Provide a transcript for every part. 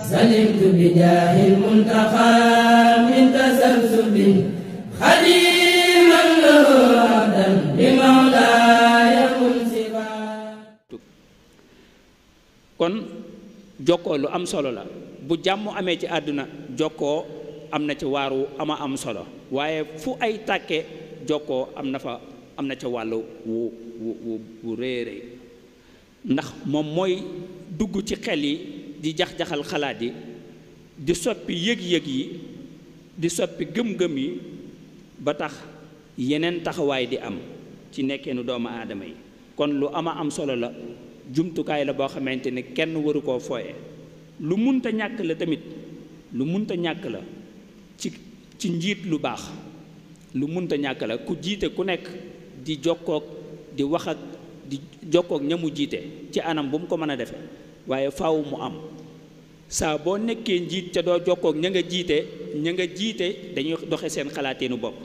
سلمت بجاه المنتقى من تسلسل خديما له عبدا بمولاي منصفا. kon jokkoo lu am solo la bu jàmm amee ci àdduna jokkoo am na ci waaru ama am solo waaye fu ay tàkke jokkoo am na ca wàllu wu réeré ndax moom mooy dugg ci xel yi di jax-jaxal xalaat yi di soppi yëg-yëg yi di soppi gëm-gëm yi ba tax yeneen taxawaay di am ci nekkeenu doomu aadama yi kon lu ama am solo la jumtukaay la boo xamante ne kenn waru koo fooye lu munta ñàkk la tamit lu munta ñàkk la ci njiit lu baax lu munta ñàkk la ku jiite ku nekk di jokkoog di wax ak di jokkoog ñamu jiite ci anam bu mu ko mën a defe waaye faaw mu am saa boo nekkee njiit ca doo jokkoog ña nga jiite dañuy doxe seen xalaateenu bopp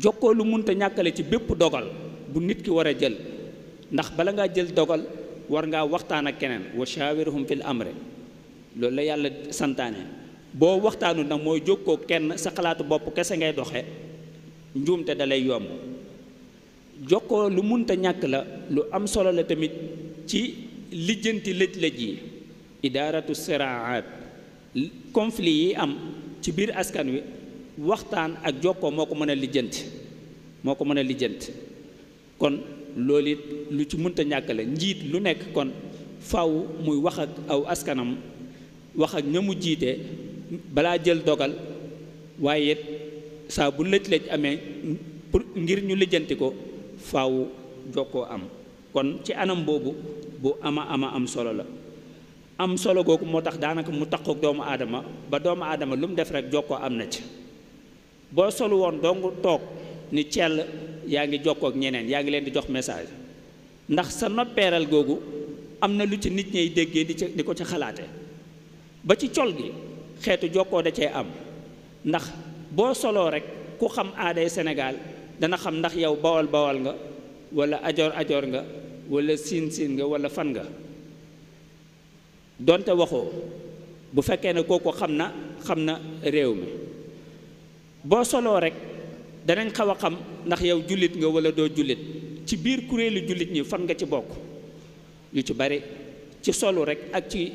jokkoo lu munta ñàkk la ci bépp dogal bu nit ki war a jël ndax bala ngaa jël dogal war ngaa waxtaan ak keneen wa shawirhum fil amri loolu la yàlla santaane boo waxtaanu nag mooy jokkoo kenn sa xalaatu bopp kese ngay doxe njuumte da lay yomb jokkoo lu munta ñàkk la lu am solo la tamit ci lijjanti lëj-lëj yi idaaratu siraat conflit yi am ci biir askan wi waxtaan ak jokkoo moo ko mën a lijjanti kon loolu it lu ci munta ñàkk la njiit lu nekk kon faw muy wax ak aw askanam wax ak ñamu jiite balaa jël dogal waaye it saa bu lëj-lëj amee pour ngir ñu lijjanti ko faw jokkoo am kon ci anam boobu bu ama am solo la am solo googu moo tax daanaka mu takkook doomu aadama ba doomu aadama lu mu def rek jokkoo am na ci boo solu woon dong toog ni cell yaa ngi jokkoo ak ñeneen yaa ngi leen di jox message ndax sa noppeeral googu am na lu ci nit ñay déggee di ko ci xalaate ba ci col gi xeetu jokkoo da cee am ndax boo soloo rek ku xam aaday Sénégal dana xam ndax yow bawal nga wala ajoor nga wala siin nga wala fan nga donte waxoo bu fekkee ne kooku xam na réew mi boo soloo rek danañ xaw a xam ndax yow jullit nga wala doo jullit ci biir kuréelu jullit ñi fan nga ci bokk yu ci bari ci solu rek ak ci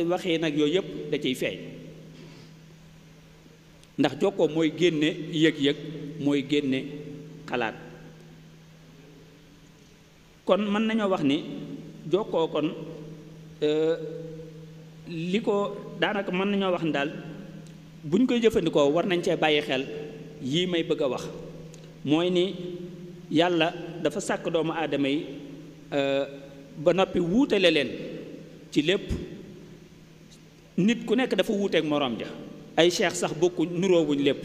waxee nag yooyu yëpp da ciy feeñ ndax jokkoo mooy génne yëg-yëg mooy génne xalaat kon mën nañoo wax ni jokkoo kon li ko daanaka mën nañoo wax ni daal buñ koy jëfandikoo war nañ cee bàyyi xel yii may bëgg a wax mooy ni yàlla dafa sàkk doomu aadama yi ba noppi wuutale leen ci lépp nit ku nekk dafa wuuteek moroom ja ay cheikh sax bokku nuroowuñ lépp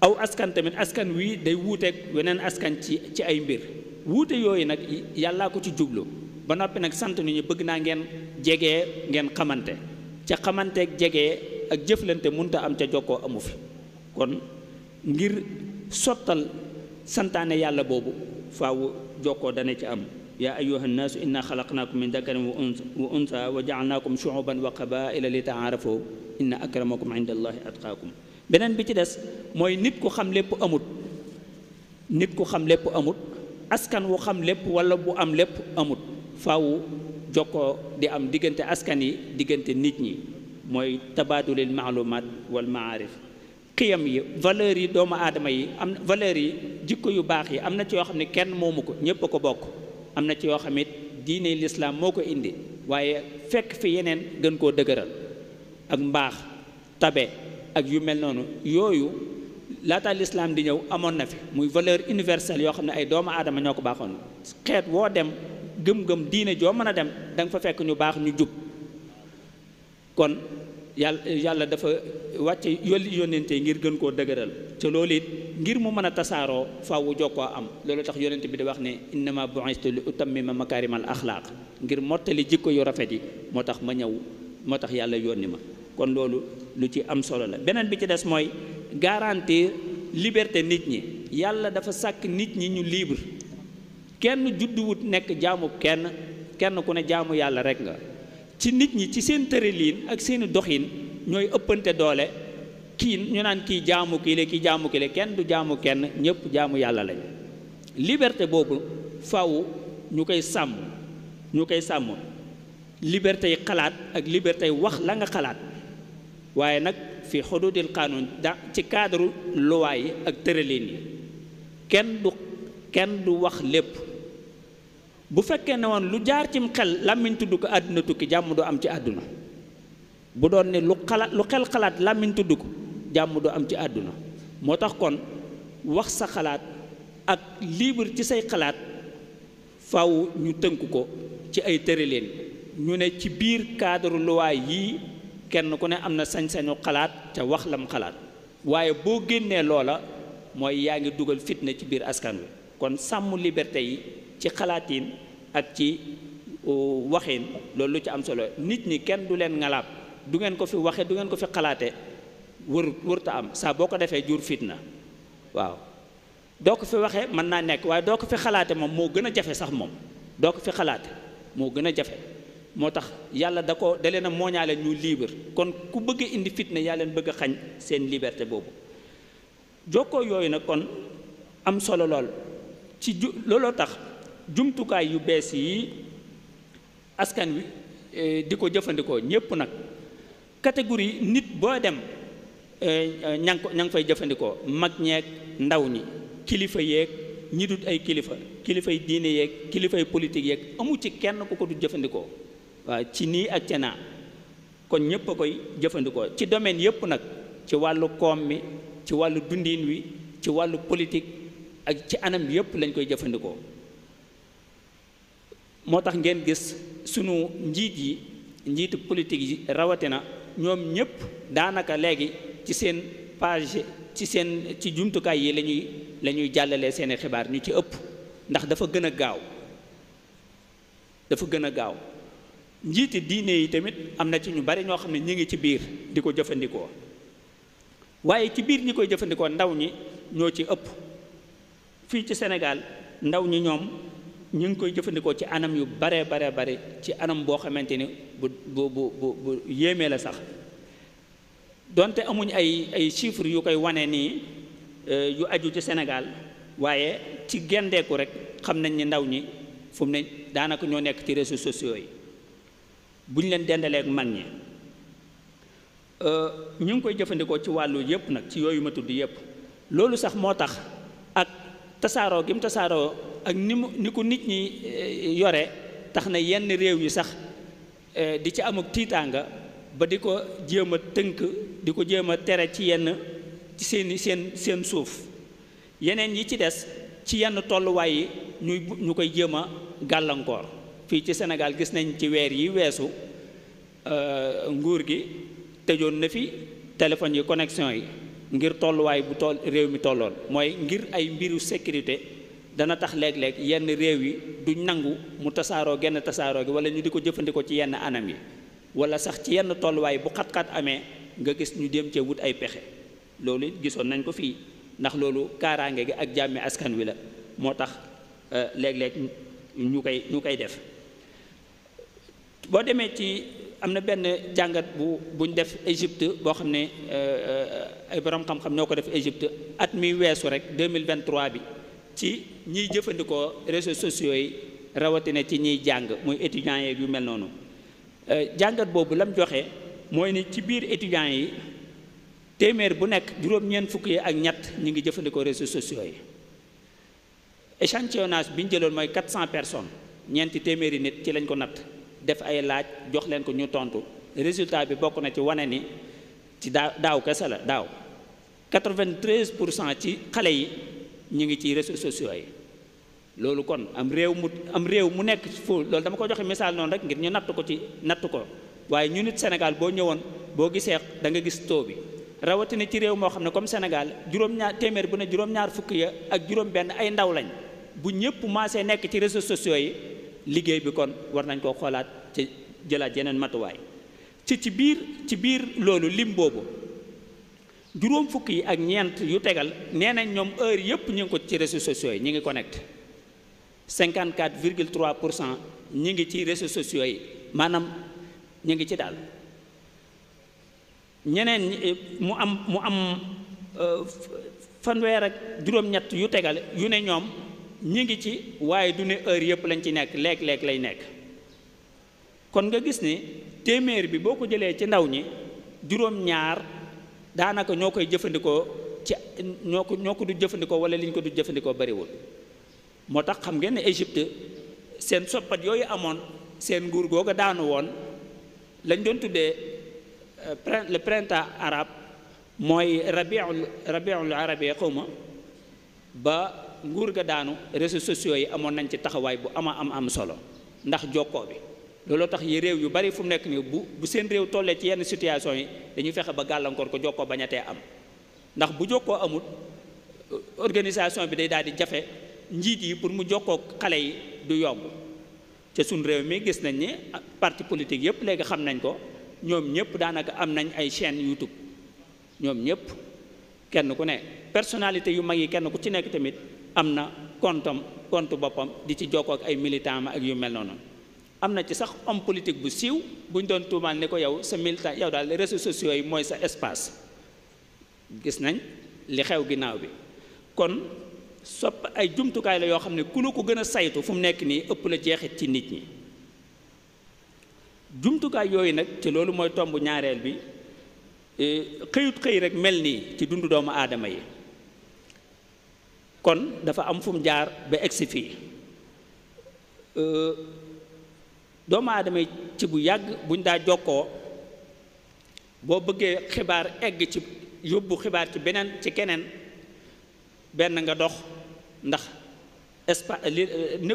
aw askan tamit askan wii day wuuteek weneen askan ci ay mbir wuute yooyu nag yàllaa ko ci jublu ba noppi nag sant nit ñi bëgg naa ngeen jegee ngeen xamante ca xamanteek jegee ak jëflante munta am ca jokkoo amu fi kon ngir sottal santaane yàlla boobu faaw jokkoo dana ci am yaa ayyuha nnaasu inna xalaqnaakum min dakarin wa unsa wa jaalnaakum shuuban wa qabaila li taarafu inna akramakum inda allahi atqaakum beneen bi ci des mooy nit ku xam lépp amut askan wu xam lépp wala bu am lépp amut faaw jokkoo di am diggante askan yi diggante nit ñi mooy tabaadulil maalumaat wal maarif xiyam yi valeurs yi doomu aadama yi am valeurs yi jikko yu baax yi am na ci yoo xam ne kenn moomu ko ñépp a ko bokk am na ci yoo xam ne diine lislaam moo ko indi waaye fekk fi yeneen gën koo dëgëral ak mbaax tabe ak yu mel noonu yooyu laata lislaam di ñëw amoon na fi muy valeur universelle yoo xam ne ay doomu aadama ñoo ko baaxoon xeet woo dem gëm-gëm diine joo mën a dem da nga fa fekk ñu baax ñu jub kon yàlla dafa wàcce yónnente ngir gën koo dëgëral ca loolu it ngir mu mën a tasaaroo faawu jokkoo am loolu tax yónnente bi di wax ne innama bu'istu li utammima makarimal axlaaq ngir mottali jikko yu rafet yi moo tax ma ñëw moo tax yàlla yónni ma kon loolu lu ci am solo la beneen bi ci des mooy garantir liberté nit ñi yàlla dafa sàkk nit ñi ñu libre kenn judduwut nekk jaamu kenn ku ne jaamu yàlla rek nga ci nit ñi ci seen tërëliin ak seeni doxin ñooy ëppante doole kii ñu naan kii jaamu kii la kii jaamu kii la kenn du jaamu kenn ñëpp jaamu yàlla lañ liberté boobu faw ñu koy sàmm liberté yi xalaat ak liberté yi wax la nga xalaat waaye nag fi xududil qaanuun ci cadre loi yi ak tërëliin yi kenn du wax lépp bu fekkee ne woon lu jaar cim xel làmmiñ tudd ko àdduna tukki jàmm du am ci àdduna bu doon ne lu xel xalaat làmmiñ tudd ko jàmm du am ci àdduna moo tax kon wax sa xalaat ak libre ci say xalaat faw ñu tënk ko ci ay tërëliin ñu ne ci biir cadre loi yii kenn ku ne am na sañ-sañu xalaat ca wax lam xalaat waaye boo génnee loola mooy yaa ngi dugal fitna ci biir askan wi kon sàmm liberté yi ci xalaatiin ak ci waxin loolu lu ci am solo nit ñi kenn du leen ngalaab du ngeen ko fi waxe du ngeen ko fi xalaate wërta am saa boo ko defee jur fitna waaw doo ko fi waxee mën naa nekk waaye doo ko fi xalaate moom moo gën a jafe sax moom doo ko fi xalaate moo gën a jafe moo tax yàlla da leen a mooñaale ñu libre kon ku bëgg a indi fitna yaa leen bëgg a xañ seen liberté boobu jokkoo yooyu nag kon am solo lool ci looloo tax jumtukaay yu bees yi askan wi di ko jëfandikoo ñépp nag catégorie nit boo dem ña ngi fay jëfandikoo mag ñeeg ndaw ñi kilifa yeeg ñi dut ay kilifay diine yeeg kilifay politique yeeg amu ci kenn ku ko du jëfandikoo waaw ci nii ak ca naa kon ñépp a koy jëfandikoo ci domaine yépp nag ci wàllu koom mi ci wàllu dundin wi ci wàllu politique ak ci anam yépp lañ koy jëfandikoo moo tax ngeen gis sunu njiiti politique yi rawatina ñoom ñépp daanaka léegi ci seen page ci jumtukaay yi la ñuy jàllalee seeni xibaar ñu ci ëpp ndax dafa gën a gaaw njiiti diine yi tamit am na ci ñu bari ñoo xam ne ñi ngi ci biir di ko jëfandikoo waaye ci biir ñi koy jëfandikoo ndaw ñi ñoo ci ëpp fii ci Sénégal ndaw ñi ñoom ñu ngi koy jëfandikoo ci anam yu bare ci anam boo xamante ni bu yéemee la sax donte amuñ ay chiffres yu koy wane nii yu aju ci Sénégal waaye ci gendeeku rek xam nañ ni ndaw ñi fu mu ne daanaka ñoo nekk ci réseaux sociaux yi bu ñu leen dendalee ak mag ñi ñu ngi koy jëfandikoo ci wàllu yépp nag ci yooyu ma tudd yépp loolu sax moo tax ak tasaaroo gi mu tasaaroo ak ni ko nit ñi yore tax na yenn réew yi sax di ci am ak tiitaanga ba di ko jéem a tënk di ko jéem a tere ci yenn ci seen suuf yeneen yi ci des ci yenn tolluwaay yi ñu koy jéem a gàllankoor fii ci Sénégal gis nañ ci weer yi weesu nguur gi tëjoon na fi téléphone yi connexion yi ngir tolluwaay bu réew mi tolloon mooy ngir ay mbiru sécurité dana tax léeg-léeg yenn réew yi duñ nangu mu tasaaroo genn tasaaroo gi wala ñu di ko jëfandikoo ci yenn anam yi wala sax ci yenn tolluwaay bu xat-xat amee nga gis ñu dem cee wut ay pexe loolu gisoon nañ ko fii ndax loolu kaaraange gi ak jàmmi askan wi la moo tax léeg-léeg ñu koy def boo demee ci am na benn jàngat buñ def Égypte boo xam ne ay borom xam-xam ñoo ko def Égypte at mi weesu rek 2023 bi ci ñiy jëfandikoo réseaux sociaux yi rawatina ci ñiy jàng muy étudiants yeeg yu mel noonu jàngat boobu lam joxe mooy ni ci biir étudiants yi téeméer bu nekk juróom-ñeent fukk yi ak ñett ñi ngi jëfandikoo réseaux sociaux yi échantillonnage bi ñu jëloon mooy 400 personnes ñeenti téeméeri nit ci lañ ko natt def ay laaj jox leen ko ñu tontu résultat bi bokk na ci wane ni ci daaw kese la daaw 93% ci xale yi ñu ngi ci réseaux sociaux yi loolu kon am réew mu nekk foofu loolu dama ko joxe misaal noonu rek ngir ñu natt ko waaye ñu nit Sénégal boo ñëwoon boo gisee da nga gis taux bi rawatina ci réew moo xam ne comme Sénégal téeméer bu ne juróom-ñaar fukk ya ak juróom-benn ay ndaw lañ bu ñëpp maasee nekk ci réseaux sociaux yi liggéey bi kon war nañ koo xoolaat ci jëlaat yeneen matuwaay ci biir loolu lim boobu juróom fukk yi ak ñeent yu tegal nee nañ ñoom heure yëpp ñu ngi ko ci réseaux sociaux yi ñu ngi connecté 54,3% ñu ngi ci réseaux sociaux yi maanaam ñu ngi ci daal. ñeneen mu am fanweer ak juróom-ñett yu tegale yu ne ñoom ñi ngi ci, waaye du ne heure yëpp lañ ci nekk, léeg-léeg lay nekk. kon nga gis ni téeméer bi boo ko jëlee ci ndaw ñi juróom-ñaar daanaka ñoo koy jëfandikoo ci ñoo ko du jëfandikoo wala liñ ko du jëfandikoo bariwul. moo tax xam ngeen ne Égypte seen soppat yooyu amoon, seen nguur googa daanu woon, lañ doon tuddee le printemps arabe, mooy rabiul arabi xawma, ba nguur ga daanu réseaux sociaux yi amoon nañ ci taxawaay bu am solo ndax jokkoo bi. looloo tax yi réew yu bari fu mu nekk nii bu seen réew tollee ci yenn situation yi dañuy fexe ba gàllankoor ko jokkoo bañatee am, ndax bu jokkoo amut organisation bi day daal di jafe, njiit yi pour mu jokkoo xale yi du yomb. ca suñ réew mi gis nañ ni parti politique yëpp léegi xam nañ ko, ñoom ñëpp daanaka am nañ ay chaîne YouTube, ñoom ñëpp kenn ku ne personnalité yu mag yi kenn ku ci nekk tamit am na compte boppam di ci jokkoo ak ay militant ak yu mel noonu. am na ci sax homme politique bu siiw buñ doon tuumaal ni ko yow sa militant yow daal réseaux sociaux yi mooy sa espace. gis nañ li xew ginnaaw bi. kon sopp ay jumtukaay la yoo xam ne ku la ko gën a saytu fu mu nekk nii ëpp la jeexit ci nit ñi. jumtukaay yooyu nag te loolu mooy tomb ñaareel bi, xëyut xëy rek mel nii ci dundu doomu aadama yi. kon dafa am fu mu jaar ba egsi fii. doomu aadama yi ci bu yàgg buñ daa jokkoo, boo bëggee xibaar egg ci yóbbu xibaar ci beneen ci keneen, benn nga dox, ndax espace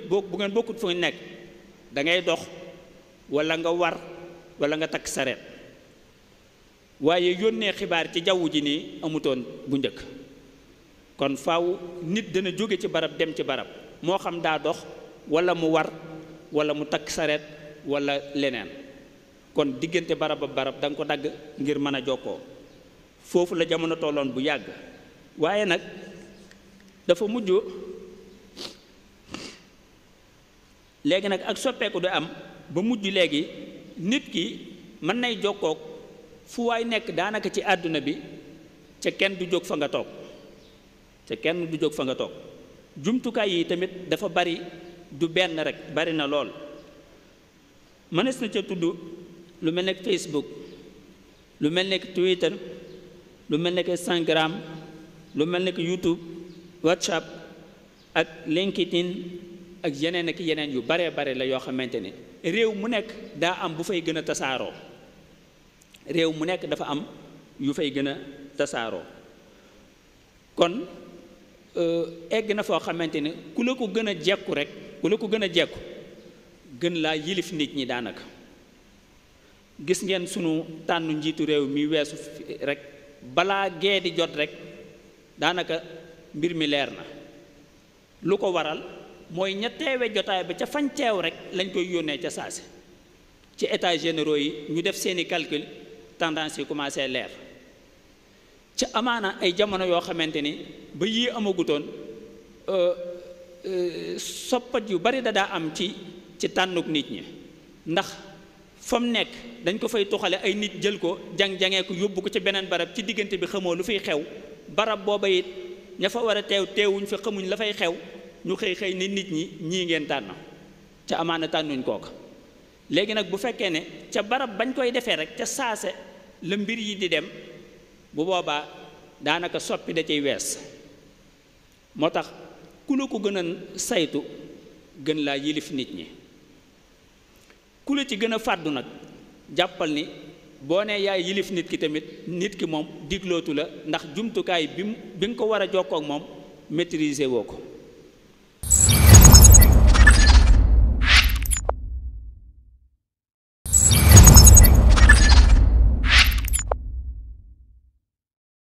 bu ngeen bokkut fu ngeen nekk da ngay dox wala nga war wala nga takk sareet. waaye yónnee xibaar ci jaww ji nii amutoon bu njëkk. kon faaw nit dana jóge ci barab dem ci barab, moo xam daa dox wala mu war wala mu takk sareet wala leneen. kon diggante barab ak barab da nga ko dagg ngir mën a jokkoo. foofu la jamono tolloon bu yàgg. waaye nag dafa mujj léegi nag ak soppeeku du am ba mujj léegi nit ki mën nay jokkook fu waay nekk daanaka ci àdduna bi, ca kenn du jóg fa nga toog, ca kenn du jóg fa nga toog. jumtukaay yi tamit dafa bari, du benn rek, bari na lool. mënees na ca tudd lu mel ne Facebook, lu mel ne Twitter, lu mel ne Instagram, lu mel ne YouTube, WhatsApp ak LinkedIn ak yeneen ak yeneen yu baree bare la yoo xamante ne réew mu nekk daa am bu fay gën a tasaaroo. réew mu nekk dafa am yu fay gën a tasaaroo. kon egg na foo xamante ne ku la ko gën a jekku rek, ku la ko gën a jekku gën laa yilif nit ñi daanaka. gis ngeen sunu tànnu njiitu réew mi weesu rek, balaa gee di jot rek daanaka mbir mi leer na. lu ko waral mooy ña teewe jotaay ba ca fañ teew rek lañ koy yónnee ca saasi. ci états généraux yi ñu def seeni calcul, tendance yi commencé leer. ca amaana ay jamono yoo xamante ni ba yii amagutoon, soppat yu bari da daa am ci tànnuk nit ñi. ndax fa mu nekk dañ ko fay tuxale, ay nit jël ko jang-jangee ko yóbbu ko ci beneen barab, ci diggante bi xamoo lu fiy xew. barab booba it ña fa war a teewuñ fa, xamuñ la fay xew, ñu xëy ni nit ñi ñii ngeen tànn, ca amaana tànnuñ kooka. léegi nag bu fekkee ne ca barab bañ koy defee rek ca saase la mbir yi di dem, bu boobaa daanaka soppi da ciy wees. moo tax ku la ko gën a saytu gën laa yilif nit ñi. ku la ci gën a fàddu nag jàppal ni boo nee yaay yilif nit ki tamit, nit ki moom diglootu la, ndax jumtukaay bi nga ko war a jokkoo ak moom maîtriser woo ko.